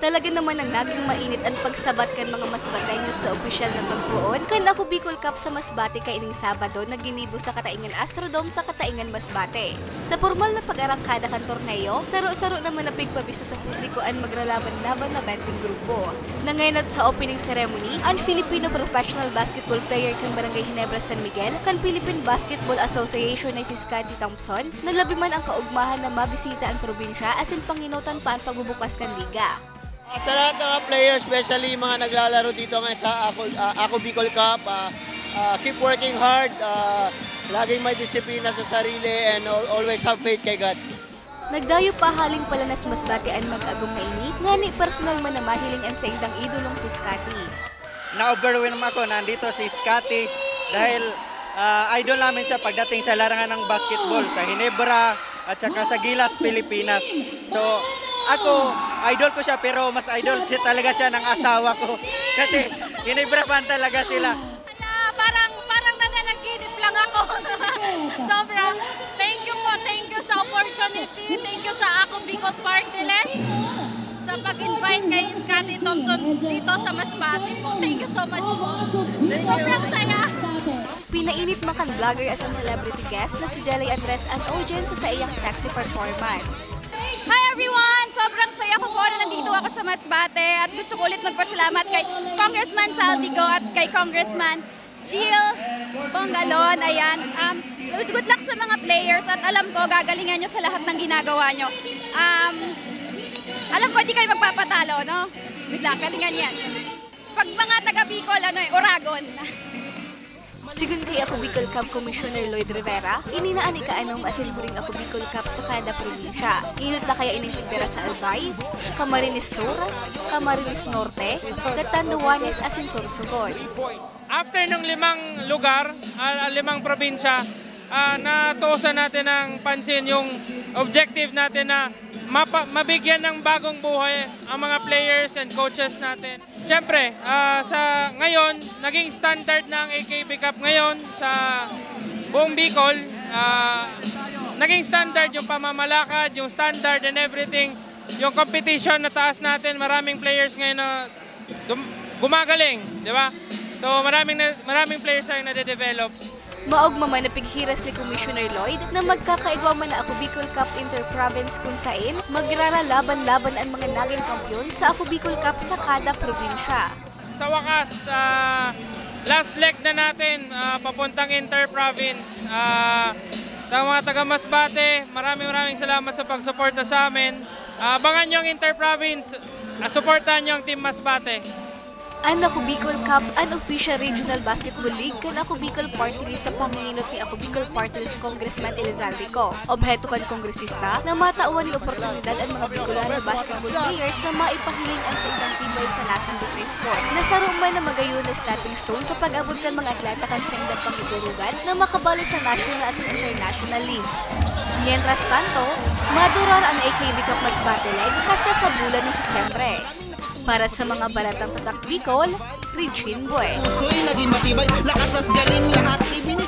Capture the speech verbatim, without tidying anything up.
Talaga naman ang naging mainit an pagsabat kan mga Masbateños sa opisyal na pagpoon kan Ako Bicol Cup sa Masbate kaining Sabado na ginibo sa Kataingan Astrodome sa Kataingan, Masbate. Sa pormal na pag-arangkada kan torneo, saro-saro naman na pigpabisto sa publiko an magralaban-laban na benteng grupo. Nangenot sa opening ceremony an Filipino professional basketball player kan Barangay Ginebra, San Miguel, kan Philippine Basketball Association na si Scottie Thompson, na labi man ang kaugmahan na mabisita an probinsya asin pangenotan pa an pagbubukas kan liga. Ah, sa lahat ng mga players, especially mga naglalaro dito ngayon sa Ako, ah, Ako Bicol Cup, ah, ah, keep working hard, ah, laging may disiplina sa sarili and al-, always have faith kay God. Nagdayo pa haling palanas Masbate an mag-agom na ini, ngani personal man na mahiling an saindang idolong si Scottie. Na-overwhelm ako na andito si Scottie dahil, ah, idol namin siya pagdating sa larangan ng basketball sa Ginebra at saka sa Gilas, Pilipinas. So, ako, idol ko siya pero mas idol siya talaga siya ng asawa ko kasi Ginebra fan talaga sila. Ala, parang, parang nananaginip lang ako. Sobra. Thank you po. Thank you sa opportunity. Thank you sa Ako Bicol Party List sa pag-invite kay Scottie Thompson dito sa Masbate po. Thank you so much po. Sobrang saya. Pinainit man kan vlogger asin celebrity guest na si Jelay Andres an audience sa saiyang sexy performance. Hi everyone! Sobrang saya ko po na nandito ako sa Masbate at gusto ko ulit magpasalamat kay Congressman Saldico at kay Congressman Gil Bongalon. Ayan. Um, good, good luck sa mga players at alam ko gagalingan nyo sa lahat ng ginagawa nyo. Um, alam ko hindi kayo magpapatalo, no? Good luck, galingan yan. Pag mga taga Bicol, ano eh, Oragon. Sigon kay Ako Bicol Cup Commissioner Lloyd Rivera, ini na an ikaanom asin huring Ako Bicol Cup sa kada probinsya. Enot na kaya ining pigdara sa Albay, Camarines Sur, Camarines Norte, Catanduanes asin Sorsogon. After ng limang lugar, ah, limang probinsya, ah, natuusan natin ng pansin yung objective natin na mapa-, mabigyan ng bagong buhay ang mga players and coaches natin. Siyempre, ah, sa ngayon, naging standard na ang A K B Cup ngayon sa buong Bicol. Ah, naging standard yung pamamalakad, yung standard and everything. Yung competition na taas natin, maraming players ngayon na gum-, gumagaling, di ba? So, maraming na, maraming players tayong nade-develop. Maogma man na pighiras ni Commissioner Lloyd na magkakaigwa man na Ako Bicol Cup Inter-Province kun saen magraralaban-laban an mga nagin kampeon sa Ako Bicol Cup sa kada probinsya. Sa wakas, ah, last leg na natin, ah, papuntang Inter-Province. Ah, sa mga taga Masbate, maraming, maraming salamat sa pagsuporta sa amin. Ah, abangan nyo ang Inter-Province. Ah, suportahan nyo ang Team Masbate. An Ako Bicol Cup, an official regional basketball league kan Ako Bicol Party List sa pangengenot ni Ako Bicol Party List Congressman Elizalde Co. Obheto kan kongresista na matawan nin oportunidad an mga Bicolano basketball players na maipahiling an saindang tibay sa nasang Bicol sport, na saro man na magayon na stepping stone sa pag-abot kan mga atleta kan saindang pangiturugan na makabali sa national asin international leagues. Mientras tanto, madurar an A K B Cup Masbate League hasta sa bulan nin Setyembre. Para sa mga balatang tatak Bicol, Regine Bue. Puso'y naging matibay, lakas at galing, lahat ibinigay.